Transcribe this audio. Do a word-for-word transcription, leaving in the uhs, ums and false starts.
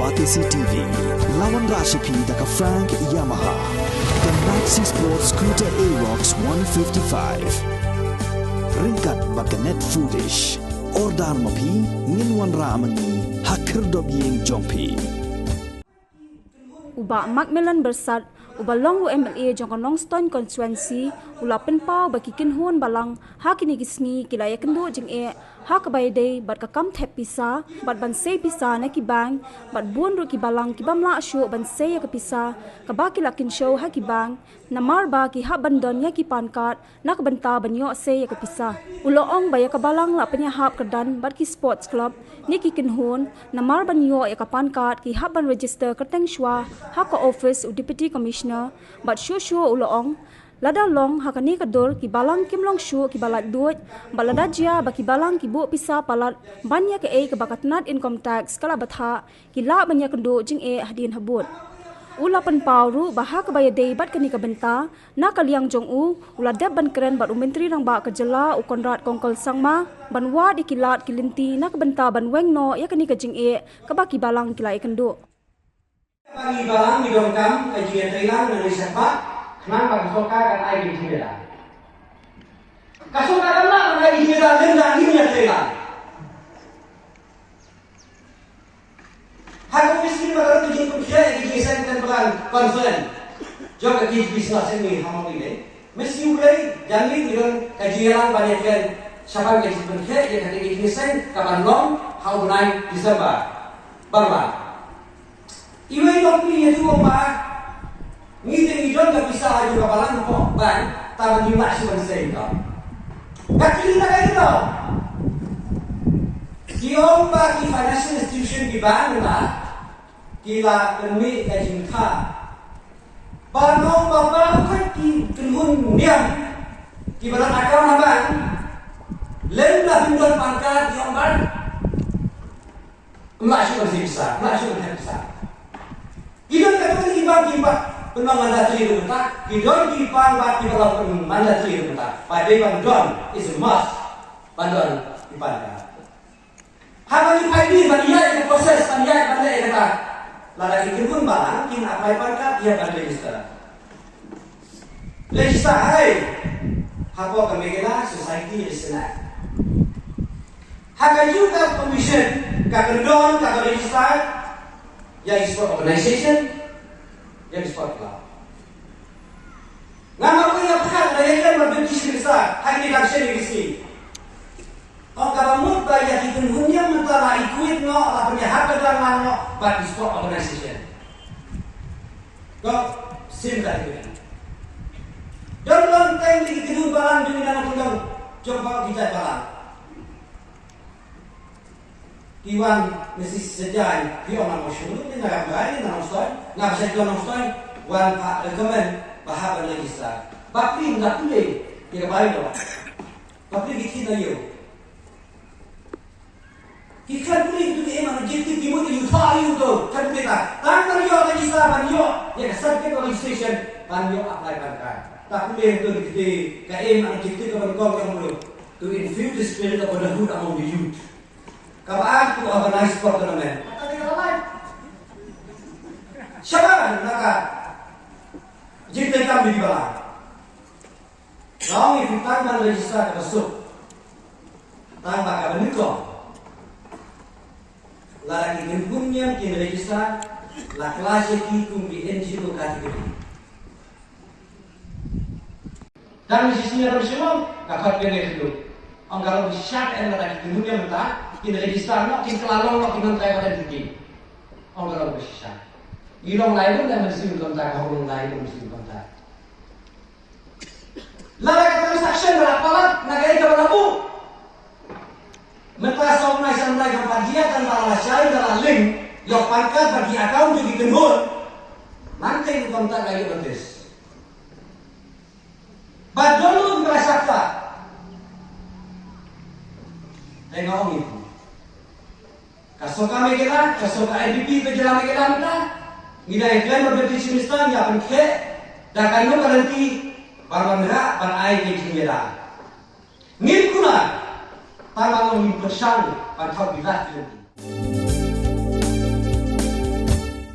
Batesi T V, la wanrah sha phi da ka Frank Yamaha, ka Maxi Sport Scooter Aerox one fifty-five. Ryngkat bad ka Net Foodish. Order ma phi, ngin wanrah ma ngi ha khyrdop ïing jong phi. U Bah Macmillan Byrsat, uba long u M L A jong ka Nongstoiñ constituency, u la pynpaw ba ki kynhun balang ha kine ki sngi ki la ïakynduh jingeh ha kaba ïadei bad ka kam thep pisa bad ban sei pisa na ki bank, bad bun ruh ki balang ki bym lah shuh ban sei ïa ka pisa kaba ki la kynshew ha ki bank, namar ba ki hap ban don ïa ki pan card na ka bynta ban ïoh sei ïa ka pisa. U la ong ba ïa ka balang la pynïahap kyrdan bad ki sports club ne ki kynhun, namar ban ïoh ïa ka pan card ki hap ban register kyrteng shuwa ha ka office u Deputy Commissioner, bad shuh shuh u la ong, lada long ha kane ka dur ki balang kim long shuh kiba laitluid, bad lada jia ba ki balang ki buh pisa palat ban ïa kaei kaba ka tnat income tax ka la bthah, ki lah ban ïakynduh jingeh hadien habud. U la pynpaw ruh ba ha kaba ïadei bad kane ka bynta, na ka liang jong u, u la dep ban kren bad u Myntri Rangbah ka jylla u Conrad Kongkal Sangma ban wad ïa ki lad ki lynti na ka bynta ban weng noh ïa kane ka jingeh kaba ki balang ki la ïakynduh. Ba ngi balang ngi donkam ka jingïatreilang na ngi shakhmat, khnang ba ka sorkar kan ai ka jingïada. Ka sorkar kan lah ban ai ka jingïada lymda ngi ïatreilang. Ha ka office ngi ba ka don ka jingpynkhiah ïa ka jingïaseng teng palan conference jong ka K G P Sna Seng Mawlai. Mesti u rei jong ngi ngi don ka jingïalang ban ïakren shaphang ka jingpynkhiah ïa ka jingïaseng kaban long ha u bnai December. Ba ba iwei i long phi ïa tu ba ngi te ngi don ka pisa ha jong ka balang hapoh bank, tang ba ngim lah shuh ban sei ïa ka. Ka kylli na ka ïa ka. Ki ong ba ki financial institution ki bank mynta ki la pynmih ka jingkha. Ba ong ba ba ka ki kynhun niam kiba don account ha bank, lem la pyndonkam ka ki ong ba ym lah shuh ban sei pisa, ym lah shuh ban thep pisa. Ki don katto katne ki bank kiba pynlong mandatory ruh mynta, ki don ki bank ba kiba ym mandatory ruh mynta. Ba dei ban don, is a must ban don ki bank. Haba ngi phai dien ban ïaid ïa ka process, ban ïaid ban leh ïa kata, lada ki kynhun balang kin apply pan card, ïa ban register. Register hai hapoh ka Meghalaya Society Registration Act. Ha kajuh ka permission, ka kyndon kaba register ïa ki sport organization, ïa ki sport club. Nga ma phi ïa phi, da ïa kren bad ki Chief Minister ha kine ki dang shen ki sngi. Ong kaba mut ba ïa ki kynhun niam mynta la equip noh, la pynïahap kyrdan lang noh bad ki sport organization. Ko sim ka dei. Don don teng ki kynhun balang jong ngi na Nongkyndong jong ba ki jait balang. Ki wan na shisha, ki ong na Mawshynrut, na Ri Bhoi, na Nongstoiñ, na Bishop John Nongstoiñ, wan phah recommend ba hap ban register. Bapli, nga pule ïa ka bai lo. Bapli ki thied na ïew. Ki khlem pule ïa ki aim and objective, ki mut ïa u thah ïa u to, khlem pule ta. Tang ban ïoh register, ban ïoh ïa ka certificate of registration, ban ïoh apply pan card. Ta pule ïa u to, ki aim and objective ka ban kong ka mut to infuse the spirit of brotherhood among the youth. Kaba ar, to organize sport tournament. Shabar na ka jingtreikam jong ki balang. Nga ong ïa phi, tang ban register kaba suk. Tang ba kaba nyngkong, lada ki kynhun niam kin register, la class ïa ki kum ki N G O category. Dang shisien, dang shisien ka khot kane khyndiat. Ong ka long shisha em, lada ki kynhun niam mynta kin register noh, kin kylla long noh ki nongtrei bad entity. Ong ka long shisha. Ngi long lai bun da mynsiem kumta, ka hok long lai bun mynsiem kumta. Lada ka transaction ba la palat na kaei kaba la buh, mynta saw bnai, san bnai kam pat jia, tang ba la shai, ba la link ïa u pan card bad ki account jong ki kynhun. Nangta kumta la ïoh notice. Bad don ruh kiba la shah ktah. Te nga ong ïa phi, ka sorkar Meghalaya, ka sorkar N P P ka jylla Meghalaya mynta, ngi dang ïakren bad u Deputy Chief Minister, ngi ïa pynkhreh da kano ka lynti ban wanrah ban ai ka jingïada. Ngim kular, tang ba ngim pyrshang ban thaw bilat ki lynti.